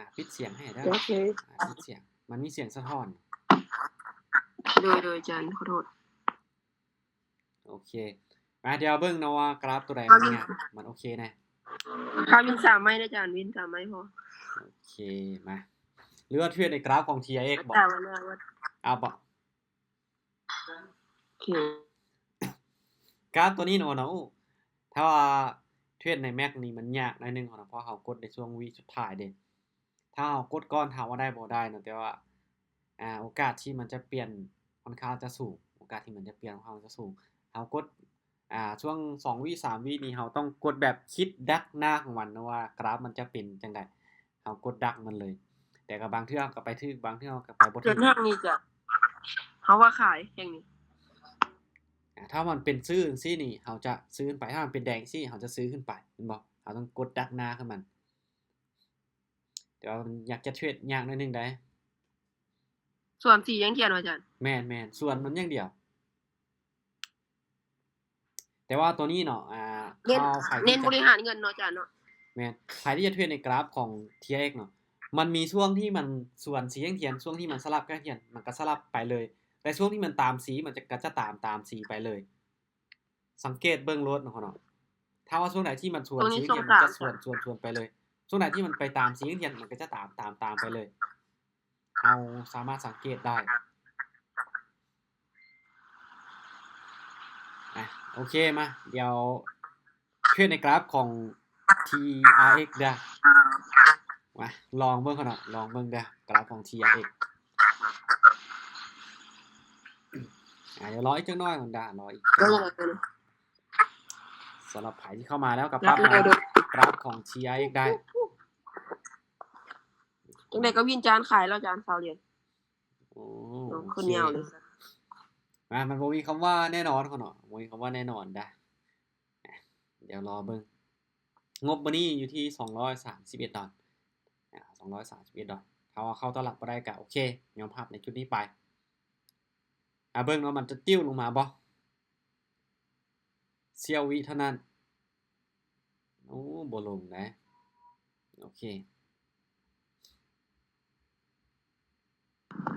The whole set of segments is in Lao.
ອ່າ ປິດສຽງໃຫ້ເດີ້ ໂອເຄ ອ່າ ປິດສຽງ ມັນມີສຽງສະທ້ອນ. ໂດຍ ໂດຍ ອາຈານ ຂໍໂທດ. ໂອເຄ ມາ ດຽວເບິ່ງເນາະວ່າກຣາຟໂຕໃດມັນຍາກ ມັນໂອເຄແດ່. ຂ້າວິນສາມໄມ້ເດີ້ອາຈານ ວິນສາມໄມ້ພໍ. ໂອເຄ ມາ ຫຼືວ່າເທຣດໃນກຣາຟຂອງ ທີ ອາ ເອັກ ບໍ? ເອົາບໍ? ໂອເຄ ກຣາຟໂຕນີ້ເນາະ ເນາະ ຖ້າວ່າເທຣດໃນແມັກນີ້ມັນຍາກໜ້ອຍໜຶ່ງເນາະ ເພາະເຮົາກົດໃນຊ່ວງວິສຸດທ້າຍເດ້. ຖ້າເຮົາກົດກ່ອນ ຖາມວ່າໄດ້ບໍ່? ໄດ້ເນາະ ແຕ່ວ່າ ອ່າ ໂອກາດທີ່ມັນຈະປ່ຽນຂ້ອນຂ້າງຈະສູງ ໂອກາດທີ່ມັນຈະປ່ຽນຂ້ອນຂ້າງຈະສູງ. ເຮົາກົດ ອ່າ ຊ່ວງສອງວິສາມວິນີ້ ເຮົາຕ້ອງກົດແບບຄິດດັກໜ້າຂອງມັນເນາະ ວ່າກຣາຟມັນຈະເປັນຈັ່ງໃດ ເຮົາກົດດັກມັນເລີຍ. ແຕ່ກໍບາງເທື່ອເຮົາກໍໄປຖືກ ບາງເທື່ອເຮົາກໍໄປບໍ່ຖືກ. ເກີນແຮງນີ້ຈະ ເຮົາວ່າຂາຍແຮງນີ້. ອ່າ ຖ້າມັນເປັນຊື້ຈັ່ງຊີ້ນີ້ ເຮົາຈະຊື້ຂຶ້ນໄປ ຖ້າມັນເປັນແດງຊີ້ ເຮົາຈະຊື້ຂຶ້ນໄປ ແມ່ນບໍ່? ເຮົາຕ້ອງກົດດັກໜ້າຂອງມັນ. ແຕ່ວ່າມັນຢາກຈະເທຣດຍາກໜ້ອຍໜຶ່ງໃດ໋. ສວນສີຢ່າງດຽວ ອາຈານ? ແມ່ນໆ ສວນມັນຢ່າງດຽວ. ແຕ່ວ່າໂຕນີ້ເນາະ ອ່າ ເນັ້ນ ເນັ້ນບໍລິຫານເງິນເນາະ ອາຈານເນາະ. ແມ່ນ ໃຜທີ່ຈະເທຣດໃນກຣາຟຂອງ ທີ ອາ ເອັກ ເນາະ ມັນມີຊ່ວງທີ່ມັນສວນສີຫຽງທຽນ ຊ່ວງທີ່ມັນສະຫຼັບກັບຫຽງທຽນ ມັນກໍສະຫຼັບໄປເລີຍ. ແຕ່ຊ່ວງທີ່ມັນຕາມສີ ມັນຈະ ກໍຈະຕາມ ຕາມສີໄປເລີຍ. ສັງເກດເບິ່ງໂລດເນາະ ເນາະ ຖ້າວ່າຊ່ວງໃດທີ່ມັນສວນສີຫຽງທຽນ ມັນຈະສວນ ສວນ ສວນໄປເລີຍ. ຊ່ວງໃດທີ່ມັນໄປຕາມສີຫຽງທຽນ ມັນກໍຈະຕາມ ຕາມ ຕາມໄປເລີຍ. ເຮົາສາມາດສັງເກດໄດ້. ອ່ະ ໂອເຄ ມາ ດຽວເທຣດໃນກຣາຟຂອງ ທີ ອາ ເອັກ ເດີ້. ມາ ລອງເບິ່ງກ່ອນເນາະ ລອງເບິ່ງເດີ້ ກຣາຟຂອງ ທີ ອາ ເອັກ. ອ່າ ດຽວລໍອີກຈັກໜ້ອຍກ່ອນເດີ້ ລໍອີກຈັກໜ້ອຍ. ສຳລັບໃຜທີ່ເຂົ້າມາແລ້ວກໍປັບໃຫ້ກຣາຟຂອງ ທີ ອາ ເອັກ ໄດ້. ຈັ່ງໃດກໍວິນຈານຂາຍແລ້ວ ຈານຊາວຫຼຽນ. ໂອ້ ຂຶ້ນຍາວເລີຍ. ມາ ມັນບໍ່ມີຄຳວ່າແນ່ນອນເນາະ ບໍ່ມີຄຳວ່າແນ່ນອນດາ. ດຽວລໍເບິ່ງ. ງົບມື້ນີ້ຢູ່ທີ່ສອງຮ້ອຍສາມສິບເອັດດອນ ອາ ສອງຮ້ອຍສາມສິບເອັດດອນ. ຖ້າວ່າເຂົ້າຕະຫຼາດບໍ່ໄດ້ກໍໂອເຄ ຍອມຮັບໃນຈຸດນີ້ໄປ. ອາ ເບິ່ງວ່າມັນຈະຕິ້ວລົງມາບໍ່? ສ່ຽວວິເທົ່ານັ້ນ. ໂອ້ ບໍ່ລົງເດ້. ໂອເຄ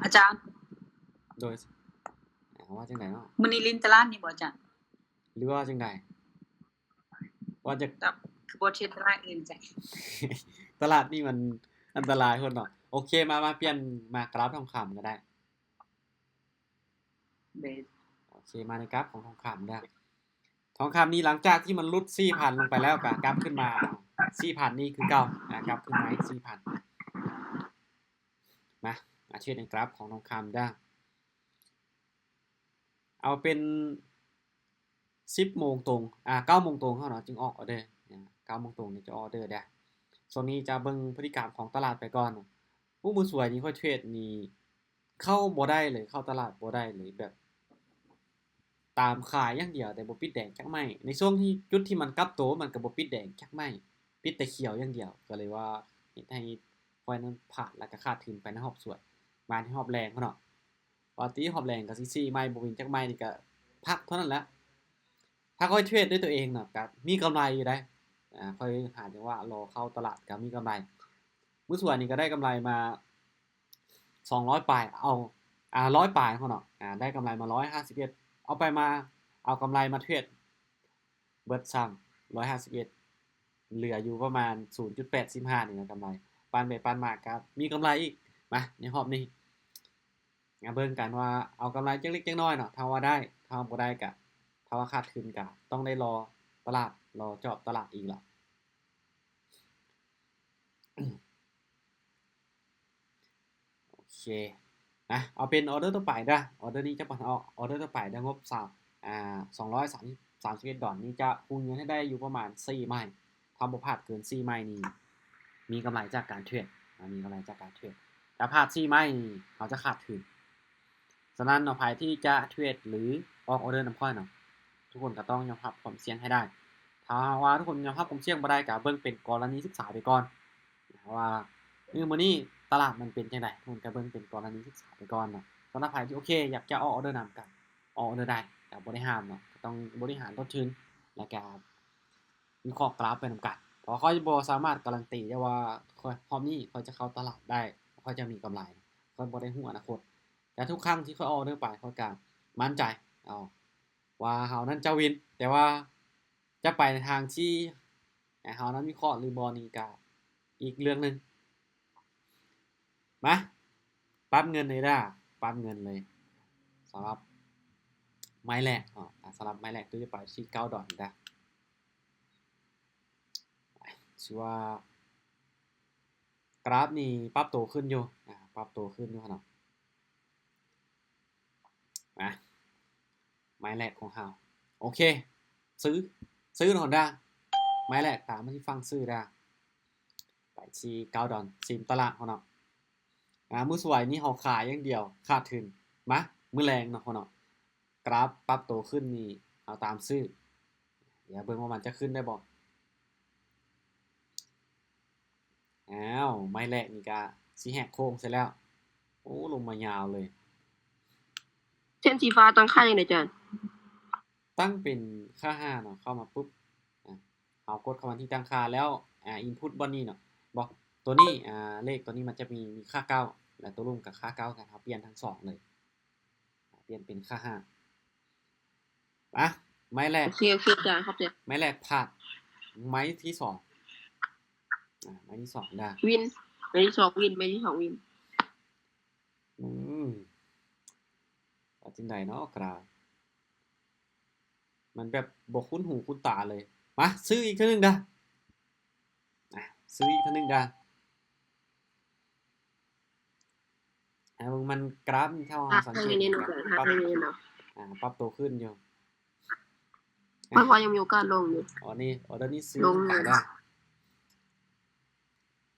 ອາຈານ. ໂດຍ ວ່າຈັ່ງໃດເນາະ? ມື້ນີ້ຫຼິ້ນຕະຫຼາດນີ້ບໍ່ອາຈານ? ຫຼືວ່າຈັ່ງໃດ? ວ່າຈະ ຄືບໍ່ເທຣດຕະຫຼາດອື່ນຈ້ະ? ຕະຫຼາດນີ້ມັນອັນຕະລາຍໂພດເນາະ. ໂອເຄ ມາ ມາປ່ຽນມາກຣາຟທອງຄຳກໍໄດ້. ໂອເຄ ມາໃນກຣາຟຂອງທອງຄຳເດີ້. ທອງຄຳນີ້ຫຼັງຈາກທີ່ມັນຫຼຸດສີ່ພັນລົງໄປແລ້ວ ກໍກັບຂຶ້ນມາສີ່ພັນນີ້ຄືເກົ່າ ອາ ກັບຂຶ້ນມາອີກສີ່ພັນ. ມາ ມາເທຣດໃນກຣາຟຂອງທອງຄຳເດີ້. ເອົາເປັນສິບໂມງຕົງ ອາ ເກົ້າໂມງຕົງເຮົາເນາະ ຈຶ່ງອອກອໍເດີ ເກົ້າໂມງຕົງນີ້ຈະອອກອໍເດີເດີ້. ຊ່ວງນີ້ຈະເບິ່ງພຶດຕິກຳຂອງຕະຫຼາດໄປກ່ອນ. ໂອ້ ມື້ສວຍນີ້ຂ້ອຍເທຣດນີ້ ເຂົ້າບໍ່ໄດ້ເລີຍ ເຂົ້າຕະຫຼາດບໍ່ໄດ້ເລີຍ ແບບຕາມຂາຍຢ່າງດຽວ ແຕ່ບໍ່ປິດແດງຈັກໄມ້. ໃນຊ່ວງທີ່ ຈຸດທີ່ມັນກັບໂຕ ມັນກໍບໍ່ປິດແດງຈັກໄມ້ ປິດແຕ່ຂຽວຢ່າງດຽວ. ກໍເລີຍວ່າເຮັດໃຫ້ຂ້ອຍນັ້ນພາດ ແລ້ວກໍຂາດທຶນໄປໃນຮອບສວຍ ມາໃນຮອບແລງພຸ້ນເນາະ. ວ່າຕິຮອບແລງກໍຊິສີ່ໄມ້ ບໍ່ວິນຈັກໄມ້ນີ້ກໍພັກເທົ່ານັ້ນແຫຼະ. ຖ້າຂ້ອຍເທຣດດ້ວຍຕົວເອງເນາະ ກໍມີກຳໄລຢູ່ໄດ໋. ອາ ຂ້ອຍຫາຈັງຫວະລໍເຂົ້າຕະຫຼາດກໍມີກຳໄລ. ມື້ສວຍນີ້ກໍໄດ້ກຳໄລມາ ສອງຮ້ອຍປາຍ ເອົາ ອາ ຮ້ອຍປາຍເນາະ ອາ ໄດ້ກຳໄລມາຮ້ອຍຫ້າສິບເອັດ ເອົາໄປມາ ເອົາກຳໄລມາເທຣດເບິດຊ້ຳຮ້ອຍຫ້າສິບເອັດ ເຫຼືອຢູ່ປະມານສູນຈຸດແປດສິບຫ້ານີ້ນະກຳໄລ. ປານໄປປານມາກໍມີກຳໄລອີກ. ມາ ໃນຮອບນີ້ ມາເບິ່ງກັນວ່າເອົາກຳໄລຈັກເລັກຈັກນ້ອຍເນາະ ຖ້າວ່າໄດ້ ຖ້າວ່າບໍ່ໄດ້ກະ ຖ້າວ່າຂາດທຶນກະຕ້ອງໄດ້ລໍຕະຫຼາດ ລໍຈອບຕະຫຼາດອີກລະ. ໂອເຄ ນະ ເອົາເປັນອໍເດີຕໍ່ໄປເດີ້. ອໍເດີນີ້ຈະປະທານອອກ ອໍເດີຕໍ່ໄປເດີ້ ງົບສາມ ອາ ສອງຮ້ອຍສາມສິບ ສາມສິບເອັດດອນນີ້ຈະຄູນເງິນໃຫ້ໄດ້ຢູ່ປະມານສີ່ໄມ້. ຖ້າບໍ່ພາດເກີນສີ່ໄມ້ນີ້ ມີກຳໄລຈາກການເທຣດ ອາ ມີກຳໄລຈາກການເທຣດ. ຖ້າພາດສີ່ໄມ້ນີ້ ເຮົາຈະຂາດທຶນ. ສະນັ້ນເນາະ ໃຜທີ່ຈະເທຣດ ຫຼື ອອກອໍເດີນຳຂ້ອຍເນາະ ທຸກຄົນກໍຕ້ອງຍອມຮັບຄວາມສ່ຽງໃຫ້ໄດ້. ຖ້າວ່າທຸກຄົນຍອມຮັບຄວາມສ່ຽງບໍ່ໄດ້ ກໍເບິ່ງເປັນກໍລະນີສຶກສາໄປກ່ອນ ວ່າມື້ມື້ນີ້ຕະຫຼາດມັນເປັນຈັ່ງໃດ ທຸກຄົນກໍເບິ່ງເປັນກໍລະນີສຶກສາໄປກ່ອນເນາະ. ສຳລັບໃຜທີ່ ໂອເຄ ຢາກຈະອອກອໍເດີນຳ ກໍອອກອໍເດີໄດ້ ກໍບໍ່ໄດ້ຫ້າມເນາະ ກໍຕ້ອງບໍລິຫານຕົ້ນທຶນ ແລ້ວກໍວິເຄາະກຣາຟໄປນຳກັນ. ເພາະຂ້ອຍບໍ່ສາມາດກາຣັນຕີໄດ້ວ່າ ຂ້ອຍ ຮອບນີ້ຂ້ອຍຈະເຂົ້າຕະຫຼາດໄດ້ ຂ້ອຍຈະມີກຳໄລ ຂ້ອຍບໍ່ໄດ້ຮູ້ອະນາຄົດ ແຕ່ທຸກຄັ້ງທີ່ຂ້ອຍອອກເດີໄປ ຂ້ອຍກະໝັ້ນໃຈ ເອົາ ວ່າເຮົານັ້ນຈະວິນ ແຕ່ວ່າຈະໄປໃນທາງທີ່ໃຫ້ເຮົານັ້ນວິເຄາະຫຼືບໍ່ນີ້ກະອີກເລື່ອງໜຶ່ງ. ມາ ປັບເງິນເລີຍເດີ້ ປັບເງິນເລີຍ ສຳລັບໄມ້ແລກເນາະ ອາ ສຳລັບໄມ້ແລກ ຕຸ້ຍຈະໄປທີ່ເກົ້າດອນເດີ້. ຖືວ່າກຣາຟນີ້ປັບໂຕຂຶ້ນຢູ່ ອາ ປັບໂຕຂຶ້ນຢູ່ເນາະ. ມາ ໄມ້ແລກຂອງເຮົາ ໂອເຄ ຊື້ ຊື້ເນາະດາ ໄມ້ແລກຕາມມາທີ່ຝັ່ງຊື້ດາ ໄປທີ່ເກົ້າດອນ ຊິມຕະຫຼາດເຮົາເນາະ. ອາ ມື້ສວຍນີ້ເຮົາຂາຍຢ່າງດຽວ ຂາດທຶນ. ມາ ມື້ແລງເນາະເຮົາເນາະ ກຣາຟປັບໂຕຂຶ້ນນີ້ ເຮົາຕາມຊື້ ດຽວເບິ່ງວ່າມັນຈະຂຶ້ນໄດ້ບໍ່. ອ້າວ ໄມ້ແລກນີ້ກະຊິແຫກໂຄ້ງໃສ່ແລ້ວ ໂອ້ ລົງມາຍາວເລີຍ. ເສັ້ນສີຟ້າຕັ້ງຄ່າຈັ່ງໃດຈານ? ຕັ້ງເປັນຄ່າຫ້າເນາະ ເຂົ້າມາປຶບ ອາ ເຮົາກົດເຂົ້າມາທີ່ຕັ້ງຄ່າແລ້ວ ອາ ອິນພຸດບ່ອນນີ້ເນາະ ບໍ່ ຕົວນີ້ ອາ ເລກຕົວນີ້ມັນຈະມີ ມີຄ່າເກົ້າ ແລະ ຕົວລຸ່ມກະຄ່າເກົ້າກັນ ເຮົາປ່ຽນທັງສອງເລີຍ ປ່ຽນເປັນຄ່າຫ້າ. ມາ ໄມ້ແລກ ໂອເຄ ໂອເຄ ຈານ ຂອບໃຈ. ໄມ້ແລກພາດ ໄມ້ທີສອງ ອາ ໄມ້ທີສອງເດີ້ ວິນ ໄມ້ທີສອງວິນ ໄມ້ທີສອງວິນ. ອືມ ວ່າຈັ່ງໃດເນາະ ກະ ມັນແບບບໍ່ຄຸ້ນຫູຄຸ້ນຕາເລີຍ. ມາ ຊື້ອີກເທື່ອໜຶ່ງເດີ້ ອາ ຊື້ອີກເທື່ອໜຶ່ງເດີ້. ອາ ເບິ່ງມັນກຣາຟນີ້ ຖ້າວ່າເຮົາສັງເກດ ປັບ ອາ ປັບໂຕຂຶ້ນຢູ່ ມັນພໍຍັງມີໂອກາດລົງຢູ່. ອໍ ນີ້ ອໍເດີນີ້ຊື້ລົງ ໄປແລ້ວ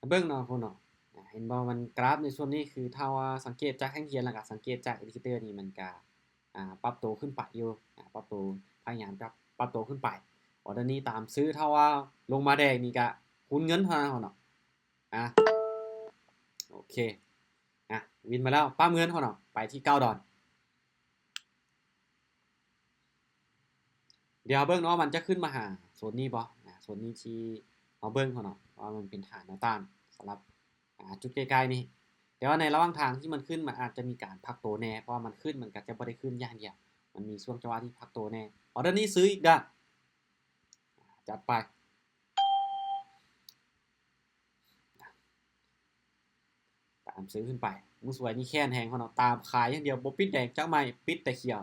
ເບິ່ງເນາະ ພຸ້ນເນາະ ອາ ເຫັນບໍ່ ມັນກຣາຟໃນສ່ວນນີ້ ຄືຖ້າວ່າສັງເກດຈາກແທ່ງທຽນ ແລ້ວກະສັງເກດຈາກອິນດິເຄເຕີນີ້ ມັນກະ ອາ ປັບໂຕຂຶ້ນໄປຢູ່ ອາ ປັບໂຕ ພະຍາຍາມປັບ ປັບໂຕຂຶ້ນໄປ. ອໍເດີນີ້ຕາມຊື້ ຖ້າວ່າລົງມາແດງນີ້ກະຄູນເງິນເທົ່ານັ້ນເນາະ. ອາ ໂອເຄ ອາ ວິນມາແລ້ວ ປັບເງິນເຮົາເນາະ ໄປທີ່ເກົ້າດອນ. ດຽວເຮົາເບິ່ງເນາະ ມັນຈະຂຶ້ນມາຫາໂຊນນີ້ບໍ່ ອາ ໂຊນນີ້ທີ່ເຮົາເບິ່ງເນາະ ວ່າມັນເປັນຖານແນວຕ້ານສຳລັບ ອາ ຈຸດໃກ້ໆນີ້. ແຕ່ວ່າໃນລະຫວ່າງທາງທີ່ມັນຂຶ້ນ ມັນອາດຈະມີການພັກໂຕແດ່ ເພາະວ່າມັນຂຶ້ນ ມັນກະຈະບໍ່ໄດ້ຂຶ້ນຢ່າງດຽວ ມັນມີຊ່ວງຈັງຫວະທີ່ພັກໂຕແດ່. ອໍເດີນີ້ຊື້ອີກເດີ້ ຈັດໄປ. ຕາມຊື້ຂຶ້ນໄປ ມື້ສວຍນີ້ແຄ້ນແຮງເນາະ ຕາມຂາຍຢ່າງດຽວ ບໍ່ປິດແດງຈັກໄມ້ ປິດແຕ່ຂຽວ.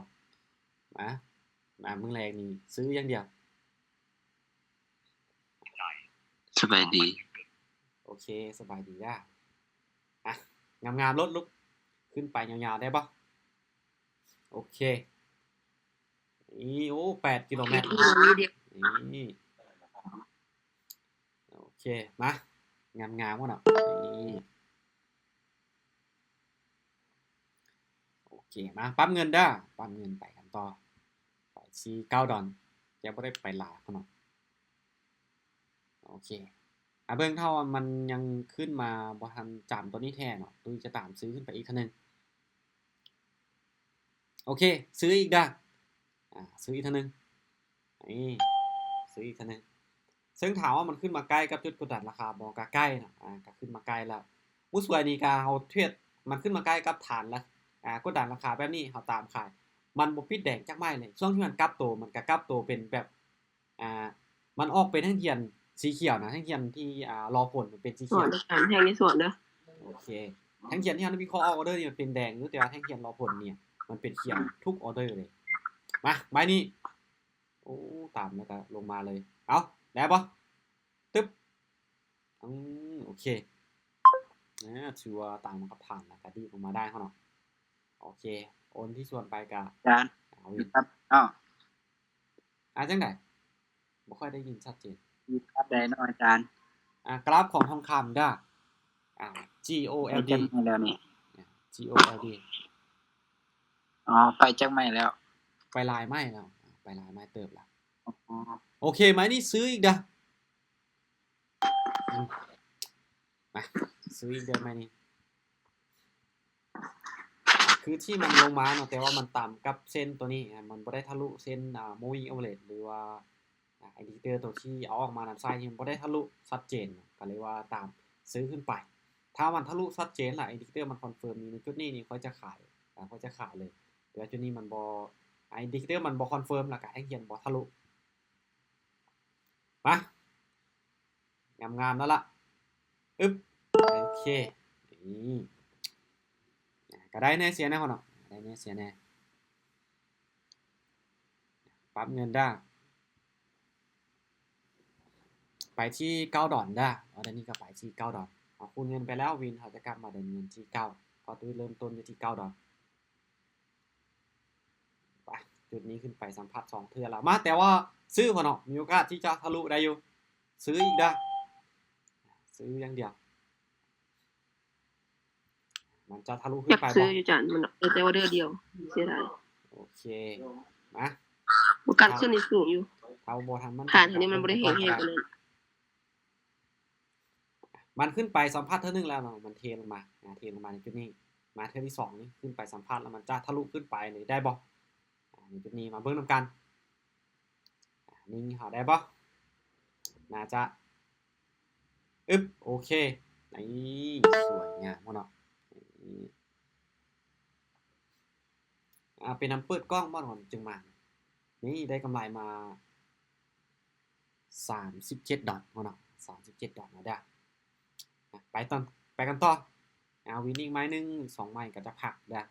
ມາ ມາ ມື້ແລງນີ້ຊື້ຢ່າງດຽວ. ສະບາຍດີ ໂອເຄ ສະບາຍດີເດີ້. ອ່ະ ງາມໆ ໂລດລູກ ຂຶ້ນໄປຍາວໆ ໄດ້ບໍ່? ໂອເຄ ນີ້ ໂອ້ ແປດກິໂລແມັດ ນີ້ ໂອເຄ ມາ ງາມໆ ເນາະ ນີ້ ໂອເຄ ມາ ປັບເງິນເດີ້ ປັບເງິນ ໄປກັນຕໍ່ ໄປທີ່ເກົ້າດອນ ແຕ່ບໍ່ໄດ້ໄປຫຼາຍເນາະ. ໂອເຄ ອາ ເບິ່ງ ຖ້າວ່າມັນຍັງຂຶ້ນມາບໍ່ທັນຈຳຕົວນີ້ແທ້ເນາະ ຕຸ້ຍຈະຕາມຊື້ຂຶ້ນໄປອີກເທື່ອໜຶ່ງ. ໂອເຄ ຊື້ອີກເດີ້ ອາ ຊື້ອີກເທື່ອໜຶ່ງ ນີ້ ຊື້ອີກເທື່ອໜຶ່ງ. ເຊິ່ງຖາມວ່າມັນຂຶ້ນມາໃກ້ກັບຈຸດກົດດັນລາຄາບໍ່? ກະໃກ້ເນາະ ອາ ກະຂຶ້ນມາໃກ້ແລ້ວ. ມື້ສວຍນີ້ກະເຮົາເທຣດ ມັນຂຶ້ນມາໃກ້ກັບຖານລະ ອາ ກົດດັນລາຄາແບບນີ້ ເຮົາຕາມຂາຍ ມັນບໍ່ປິດແດງຈັກໄມ້ເລີຍ. ຊ່ວງທີ່ມັນກັບໂຕ ມັນກະກັບໂຕເປັນແບບ ອ່າ ມັນອອກເປັນແທ່ງທຽນສີຂຽວນະ ແທ່ງທຽນທີ່ ອ່າ ລໍຜົນມັນເປັນສີຂຽວ ສວນ ແທ່ງນີ້ສວນເດີ. ໂອເຄ ແທ່ງທຽນທີ່ເຮົາໄດ້ວິເຄາະອອກອອເດີນີ້ມັນເປັນແດງຢູ່ ແຕ່ວ່າແທ່ງທຽນລໍຜົນນີ້ມັນເປັນຂຽວທຸກອອເດີເລີຍ. ມາ ໃບນີ້ ໂອ້ ຕາມແລ້ວກະລົງມາເລີຍ. ເອົາ ໄດ້ບໍ່? ຕຶບ ອືມ ໂອເຄ ອາ ຖືວ່າຕາມມາກັບຖານ ແລ້ວກະດີດລົງມາໄດ້ເນາະ. ໂອເຄ ໂອນທີ່ສວນໄປກະ ອາຈານ ເອົາ ຢູ່ກັບ ອ້າວ ອາ ຈັ່ງໃດ? ບໍ່ຄ່ອຍໄດ້ຍິນຊັດເຈນ. ຢູ່ກັບໃດເນາະອາຈານ? ອາ ກຣາຟຂອງທອງຄຳເດີ້ ອາ ຈີ ໂອ ແອລ ດີ ໄປຈັກໄມ້ແລ້ວນີ້? ອາ ຈີ ໂອ ແອລ ດີ ອໍ ໄປຈັກໄມ້ແລ້ວ? ໄປຫຼາຍໄມ້ແລ້ວ ໄປຫຼາຍໄມ້ເຕີບແລ້ວ. ອໍ ໂອເຄ ໄມ້ນີ້ຊື້ອີກເດີ້. ອືມ ມາ ຊື້ອີກເດີ້ໄມ້ນີ້ ຄືທີ່ມັນລົງມາເນາະ ແຕ່ວ່າມັນຕຳກັບເສັ້ນໂຕນີ້ ອາ ມັນບໍ່ໄດ້ທະລຸເສັ້ນ ອາ moving average ຫຼືວ່າ ອ່າ ອິນດິເຄເຕີໂຕທີ່ເອົາອອກມານຳໃຊ້ນີ້ມັນບໍ່ໄດ້ທະລຸຊັດເຈນ ກໍເລີຍວ່າຕາມຊື້ຂຶ້ນໄປ. ຖ້າມັນທະລຸຊັດເຈນລະ ອິນດິເຄເຕີມັນຄອນເຟີມນີ້ ໃນຈຸດນີ້ນີ້ຂ້ອຍຈະຂາຍ ອ່າ ຂ້ອຍຈະຂາຍເລີຍ. ແຕ່ວ່າຈຸດນີ້ມັນບໍ່ ອ່າ ອິນດິເຄເຕີມັນບໍ່ຄອນເຟີມ ແລ້ວກໍແທ່ງທຽນບໍ່ທະລຸ. ມາ ງາມໆ ແລ້ວລະ ອຶບ ໂອເຄ ນີ້ ອ່າ ກໍໄດ້ແດ່ເສຍແດ່ເນາະ ໄດ້ແດ່ເສຍແດ່. ປັບເງິນດາ ໄປທີ່ເກົ້າດອນດາ ອໍເດີນີ້ກໍໄປທີ່ເກົ້າດອນ. ເຮົາຄູນເງິນໄປແລ້ວ ວິນເຮົາຈະກັບມາເດີນເງິນທີ່ເກົ້າ ເພາະຕຸ້ຍເລີ່ມຕົ້ນຢູ່ທີ່ເກົ້າດອນ. ໄປ ຈຸດນີ້ຂຶ້ນໄປສຳຜັດສອງເທື່ອແລ້ວ ມາ ແຕ່ວ່າຊື້ພໍເນາະ ມີໂອກາດທີ່ຈະທະລຸໄດ້ຢູ່ ຊື້ອີກເດີ້ ຊື້ຢ່າງດຽວ ມັນຈະທະລຸຂຶ້ນໄປບໍ່? ຢາກຊື້ຢູ່ຈານ ມັນໄດ້ແຕ່ອໍເດີດຽວ ເສຍດາຍ. ໂອເຄ ມາ ໂອກາດຂຶ້ນນີ້ສູງຢູ່ ຖ້າບໍ່ທັນມັນ ຜ່ານທາງນີ້ມັນບໍ່ໄດ້ແຮງ ແຮງປານນັ້ນ. ມັນຂຶ້ນໄປສຳຜັດເທື່ອໜຶ່ງແລ້ວເນາະ ມັນເທລົງມາ ອ່າ ເທລົງມາໃນຈຸດນີ້ ມາເທື່ອທີສອງນີ້ ຂຶ້ນໄປສຳຜັດແລ້ວມັນຈະທະລຸຂຶ້ນໄປນີ້ໄດ້ບໍ່? ອ່າ ໃນຈຸດນີ້ມາເບິ່ງນຳກັນ ອ່າ ນີ້ເຮົາໄດ້ບໍ່? ໜ້າຈະ ອຶບ ໂອເຄ ນີ້ ສວຍງາມເນາະ ນີ້ ອ່າ ເປັນນຳເປີດກ້ອງບໍ່ເນາະ ຈຶ່ງມາ ນີ້ ໄດ້ກຳໄລມາ ສາມສິບເຈັດດອນເນາະ ສາມສິບເຈັດດອນເນາະເດີ້. ໄປຕໍ່ ໄປກັນຕໍ່ ເອົາວິນອີກໄມ້ໜຶ່ງ ສອງໄມ້ກໍຈະພັກເດີ້.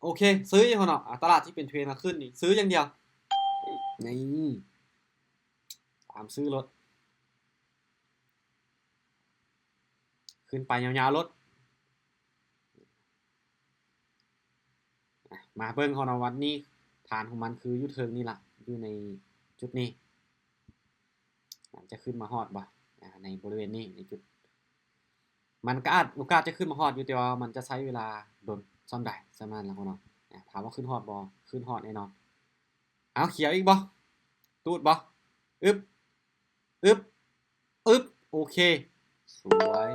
ໂອເຄ ຊື້ເນາະ ຕະຫຼາດທີ່ເປັນເທຣນນະ ຂຶ້ນນີ້ ຊື້ຢ່າງດຽວ ນີ້ ຕາມຊື້ໂລດ ຂຶ້ນໄປຍາວໆໂລດ. ອ່ະ ມາເບິ່ງເນາະ ວັນນີ້ຖານຂອງມັນຄືຢູ່ເທິງນີ້ລະ ຢູ່ໃນຈຸດນີ້ ມັນຈະຂຶ້ນມາຮອດບໍ່? ອ່າ ໃນບໍລິເວນນີ້ ໃນຈຸດ ມັນກໍອາດ ໂອກາດຈະຂຶ້ນມາຮອດຢູ່ ແຕ່ວ່າມັນຈະໃຊ້ເວລາດົນສ່ຳໃດສ່ຳນັ້ນລະເນາະ. ອ່າ ຖາມວ່າຂຶ້ນຮອດບໍ່? ຂຶ້ນຮອດແນ່ນອນ. ເອົາ ຂຽວອີກບໍ່? ຕູດບໍ່? ອຶບ ອຶບ ອຶບ ໂອເຄ ສວຍ.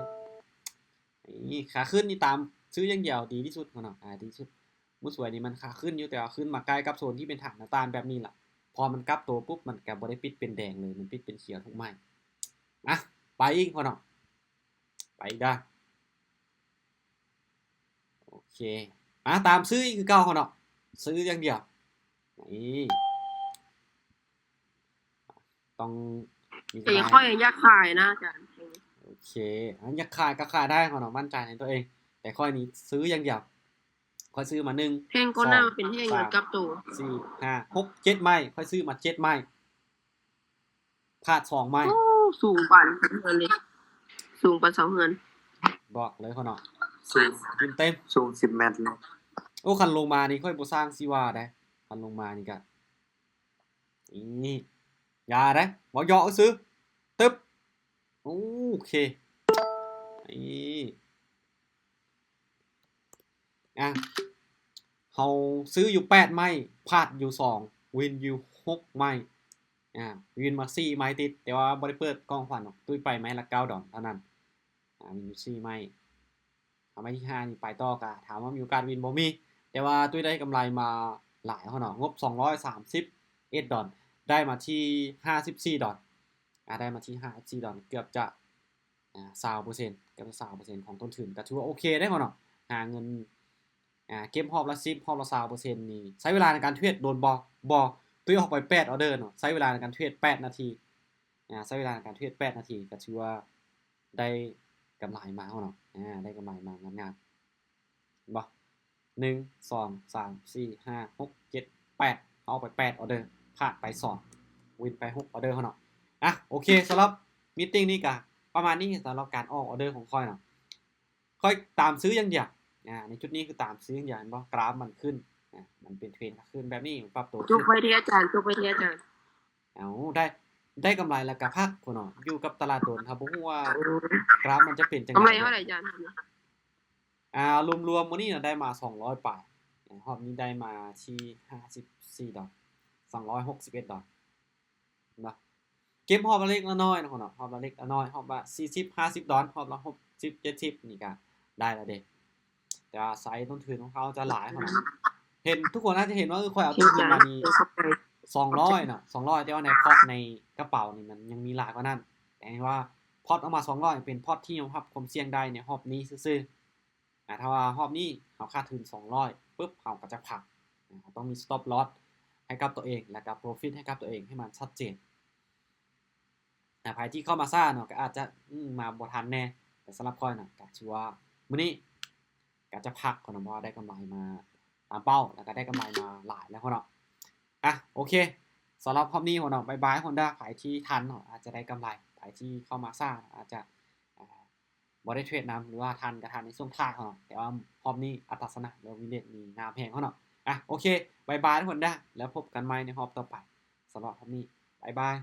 ນີ້ ຂາຂຶ້ນນີ້ຕາມຊື້ຢ່າງດຽວ ດີທີ່ສຸດເນາະ ອ່າ ດີທີ່ສຸດ. ໝູ່ສວຍນີ້ມັນຂາຂຶ້ນຢູ່ ແຕ່ວ່າຂຶ້ນມາໃກ້ກັບໂຊນທີ່ເປັນຖານໜ້າຕ່າງແບບນີ້ລະ ພໍມັນກັບໂຕປຸບ ມັນກໍບໍ່ໄດ້ປິດເປັນແດງເລີຍ ມັນປິດເປັນຂຽວທຸກໄມ້. ອ່ະ ໄປອີກເນາະ ໄປອີກເດີ້. ໂອເຄ ມາຕາມຊື້ອີກຄືເກົ່າເນາະ ຊື້ຢ່າງດຽວ. ນີ້ ຕ້ອງມີ ແຕ່ຂ້ອຍຢາກຂາຍນະອາຈານ. ໂອເຄ ອັນຢາກຂາຍກໍຂາຍໄດ້ເນາະ ໝັ້ນໃຈໃນຕົວເອງ. ແຕ່ຂ້ອຍນີ້ຊື້ຢ່າງດຽວ ຂ້ອຍຊື້ມາໜຶ່ງ ແທ່ງກ່ອນໜ້າເປັນແທ່ງກັບໂຕ ສອງ ສາມ ສີ່ ຫ້າ ຫົກ ເຈັດໄມ້ ຂ້ອຍຊື້ມາເຈັດໄມ້ ພາດສອງໄມ້. ໂອ້ ສູງປານເຮືອນເລີຍ ສູງປານເສົາເຮືອນ ບອກເລີຍເນາະ ສູງ ກິນເຕັມ ສູງສິບແມັດເລີຍ. ໂອ້ ຄັນລົງມານີ້ຂ້ອຍບໍ່ສ້າງຊິວ່າໃດ ຄັນລົງມານີ້ກະ ນີ້ ຢ່າເດ້ ເວົ້າເຍາະຊື່ ຕຶບ ໂອເຄ ນີ້ ອ່ະ ເຮົາຊື້ຢູ່ແປດໄມ້ ພາດຢູ່ສອງ ວິນຢູ່ຫົກໄມ້ ອ່າ ວິນມາສີ່ໄມ້ຕິດ ແຕ່ວ່າບໍ່ໄດ້ເປີດກ່ອງຂວັນດອກ ຕຸ້ຍໄປໄມ້ລະເກົ້າດອນເທົ່ານັ້ນ. ອ່າ ມີຢູ່ສີ່ໄມ້ ເອົາໄມ້ທີຫ້ານີ້ໄປຕໍ່ກະ ຖາມວ່າມີໂອກາດວິນບໍ່? ມີ ແຕ່ວ່າຕຸ້ຍໄດ້ກຳໄລມາຫຼາຍເນາະ ງົບສອງຮ້ອຍສາມສິບເອັດດອນ ໄດ້ມາທີ່ຫ້າສິບສີ່ດອນ ອ່າ ໄດ້ມາທີ່ຫ້າສິບສີ່ດອນ ເກືອບຈະ ອ່າ ຊາວເປີເຊັນ ເກືອບຊາວເປີເຊັນຂອງຕົ້ນທຶນ ກໍຖືວ່າໂອເຄໄດ໋ເນາະ. ຫາເງິນ ອ່າ ເກັບຮອບລະສິບ ຮອບລະຊາວເປີເຊັນນີ້ ໃຊ້ເວລາໃນການເທຣດດົນບໍ່? ບໍ່. ຕຸ້ຍອອກໄປແປດອໍເດີເນາະ ໃຊ້ເວລາໃນການເທຣດແປດນາທີ ອ່າ ໃຊ້ເວລາໃນການເທຣດແປດນາທີ ກໍຖືວ່າໄດ້ກຳໄລມາເນາະ ອ່າ ໄດ້ກຳໄລມາງາມໆ ເຫັນບໍ່? ໜຶ່ງ ສອງ ສາມ ສີ່ ຫ້າ ຫົກ ເຈັດ ແປດ ເຮົາອອກໄປແປດອໍເດີ ພາດໄປສອງ ວິນໄປຫົກອໍເດີເນາະ. ອ່ະ ໂອເຄ ສຳລັບມີດຕິ້ງນີ້ກະປະມານນີ້ ສຳລັບການອອກອໍເດີຂອງຂ້ອຍເນາະ ຂ້ອຍຕາມຊື້ຢ່າງດຽວ. ອ່າ ໃນຈຸດນີ້ຄືຕາມຊື້ຢ່າງດຽວ ເຫັນບໍ່? ກຣາຟມັນຂຶ້ນ ອ່າ ມັນເປັນເທຣນຂາຂຶ້ນແບບນີ້ ມັນປັບໂຕຂຶ້ນ. ຈົບໄວ້ເດ້ອາຈານ ຈົບໄວ້ເດ້ອາຈານ. ເອົາ ໄດ້ ໄດ້ກຳໄລແລ້ວກະພັກພຸ້ນເນາະ ຢູ່ກັບຕະຫຼາດດົນ ເຮົາບໍ່ຮູ້ວ່າ ໂອ້ຍ ກຣາຟມັນຈະເປັນຈັ່ງໃດ. ກຳໄລເທົ່າໃດອາຈານ? ອ່າ ລວມໆມື້ນີ້ນະ ໄດ້ມາສອງຮ້ອຍປາຍ ຮອບນີ້ໄດ້ມາທີ່ຫ້າສິບສີ່ດອນ ສອງຮ້ອຍຫົກສິບເອັດດອນເນາະ. ເກັບຮອບລະເລັກລະນ້ອຍເນາະ ຮອບລະເລັກລະນ້ອຍ ຮອບລະສີ່ສິບ ຫ້າສິບດອນ ຮອບລະຫົກສິບ ເຈັດສິບ ນີ້ກະໄດ້ລະເດ້. ແຕ່ວ່າໃຊ້ຕົ້ນທຶນຂອງເຮົາຈະຫຼາຍເນາະ ເຫັນ ທຸກຄົນອາດຈະເຫັນວ່າ ເອີ ຂ້ອຍເອົາຕົ້ນທຶນມານີ້ ສອງຮ້ອຍເນາະ ສອງຮ້ອຍ ແຕ່ວ່າໃນພອດໃນກະເປົານີ້ມັນຍັງມີຫຼາຍກວ່ານັ້ນ ແຕ່ວ່າພອດອອກມາສອງຮ້ອຍ ເປັນພອດທີ່ຍອມຮັບຄວາມສ່ຽງໄດ້ໃນຮອບນີ້ຊື່ໆ. ອາ ຖ້າວ່າຮອບນີ້ເຮົາຂາດທຶນສອງຮ້ອຍປຶບ ເຮົາກໍຈະພັກ ເຮົາຕ້ອງມີ stop loss ໃຫ້ກັບຕົວເອງ ແລ້ວກໍ profit ໃຫ້ກັບຕົວເອງໃຫ້ມັນຊັດເຈນ. ອາ ໃຜທີ່ເຂົ້າມາຊ້າເນາະ ກໍອາດຈະ ອືມ ມາບໍ່ທັນແດ່ ແຕ່ສຳລັບຂ້ອຍນະ ກໍຖືວ່າມື້ນີ້ກໍຈະພັກກ່ອນເນາະ ເພາະວ່າໄດ້ກຳໄລມາຕາມເປົ້າ ແລ້ວກໍໄດ້ກຳໄລມາຫຼາຍແລ້ວເນາະ. ອາ ໂອເຄ ສຳລັບຮອບນີ້ເນາະ ບາຍບາຍທຸກຄົນເດີ. ໃຜທີ່ທັນເນາະ ອາດຈະໄດ້ກຳໄລ ໃຜທີ່ເຂົ້າມາຊ້າອາດຈະ ອາ ບໍ່ໄດ້ເທຣດນຳ ຫຼືວ່າທັນກໍທັນໃນຊ່ວງທ້າຍເນາະ ແຕ່ວ່າຮອບນີ້ອັດຕາຊະນະ ຫຼືວ່າ win rate ນີ້ງາມແຮງເນາະ. ອາ ໂອເຄ ບາຍບາຍທຸກຄົນເດີ ແລ້ວພົບກັນໃໝ່ໃນຮອບຕໍ່ໄປ. ສຳລັບຮອບນີ້ ບາຍບາຍ.